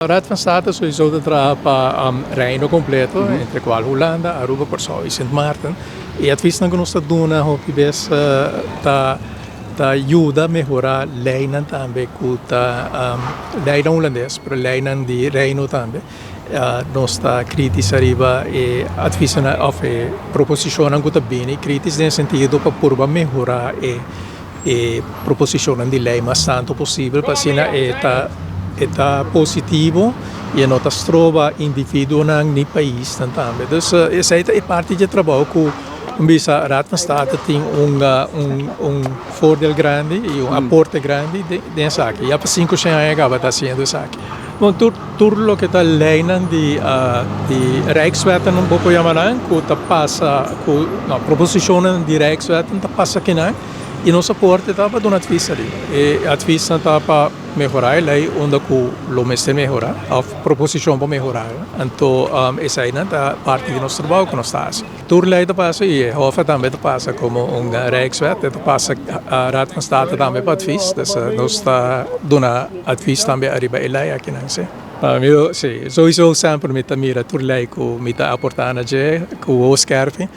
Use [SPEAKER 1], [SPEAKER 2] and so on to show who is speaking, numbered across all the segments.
[SPEAKER 1] Raad van State sowieso ta traha pa Reino completo, entre cual Hulanda, Aruba, Corsou y Sint Maarten. E adviesnan cu nos ta duna hopi bes ta yuda mehora leynan tambe cu ta leynan Hulandes, pero leynan di Reino tambe. Nos ta kritisch ariba e adviesnan of e proposicionnan cu ta bini, kritisch den sentido pa purba mehora e proposicionnan di ley mas tanto posibel pa asina e ta positivo y e no ta stroba individuonan ni paisnan tambe. Dus esey ta e parti di trabou cu bisa Raad van State tin un voordeel grandi y un aporte grandi den esaki. Ya pa 5 aña caba ta haciendo esaki. Bon, tur loke ta leynan di Rijkswetten, un poco yama nan, cu ta pasa, cu no, proposicionnan di Rijkswetten ta pasa akinan y nos aporte ta pa duna advies ali. E advies ta pa mehora e ley unda cu lo mester mehora, of proposicion pa mehora. Anto, esey ta parti di nos trabou cu nos ta haci. Tur ley ta pasa y HOFA tambe ta pasa como un Rijkswet, ta pasa Raad van State tambe pa advies, dus nos ta duna advies tambe ariba e ley akinan, si. Mi, si, sowieso semper mi ta mira tur ley cu mi ta aporta na dje, cu wowo skerpi,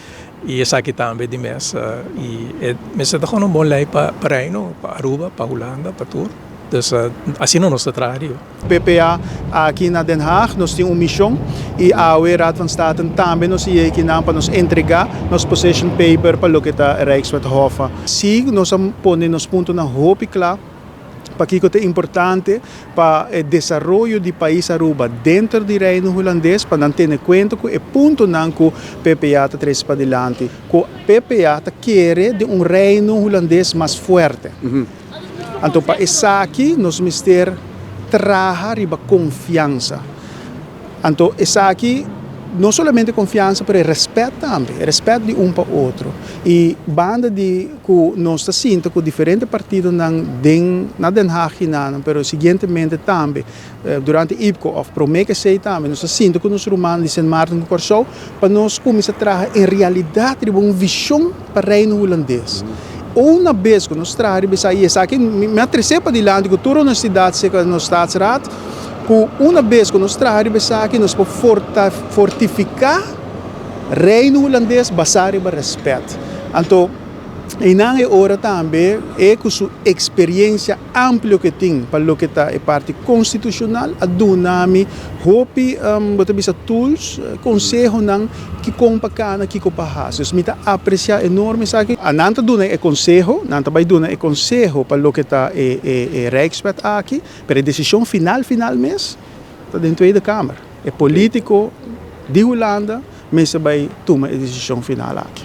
[SPEAKER 1] y esaki tambe di mes. Y e mester ta gewoon un bon ley pa Reino, pa Aruba, pa Hulanda, pa tur. Dus asina nos ta traha.
[SPEAKER 2] PPA aki na Den Haag, nos tin un mision y awe Raad van State tambe nos a yega pa nos entrega nos position paper pa loke ta Rijkswet HOFA. Si nos a pone nos puntonan hopi cla pa kico ta importante pa e desaroyo di pais Aruba denter di Reino Hulandes, pa nan tene cuenta cu e puntonan cu PPA ta trece padilanti. Cu PPA ta kere di un Reino Hulandes mas fuerte. Anto, pa esaki nos mester traha riba confiansa. Anto, esaki no solamente confiansa, pero respet tambe, respet di un pa otro. Y banda di cu nos ta sinta cu diferente partidonan na Den Haag, pero siguientemente tambe durante IPCO of prome cu esey tambe nos ta sinta cu nos ruman di Sint Maarten cu Corsou pa nos cuminsa traha en realidad riba un vision pa Reino Hulandes. Un bes cu nos traha riba esey, esaki mi a trece padilanti cu tur honestidad serca nos staatsraad, cu un bes cu nos traha riba esaki, nos por fortifica Reino Hulandes basa riba respet. Anto, y nan e ora tambe e cu su experiencia amplio cu e tin pa loke ta e parti constitucional a duna mi hopi bo ta bisa tools, consehonan kico pa cana, kico pa haci. Dus mi ta aprecia enorme esaki. Nan ta duna e conseho, nan ta bay duna e conseho pa loke ta e Rijkswet aki, pero e decision final final mes ta den Tweede Kamer. E politico di Hulanda mester bay tuma e decision final aki.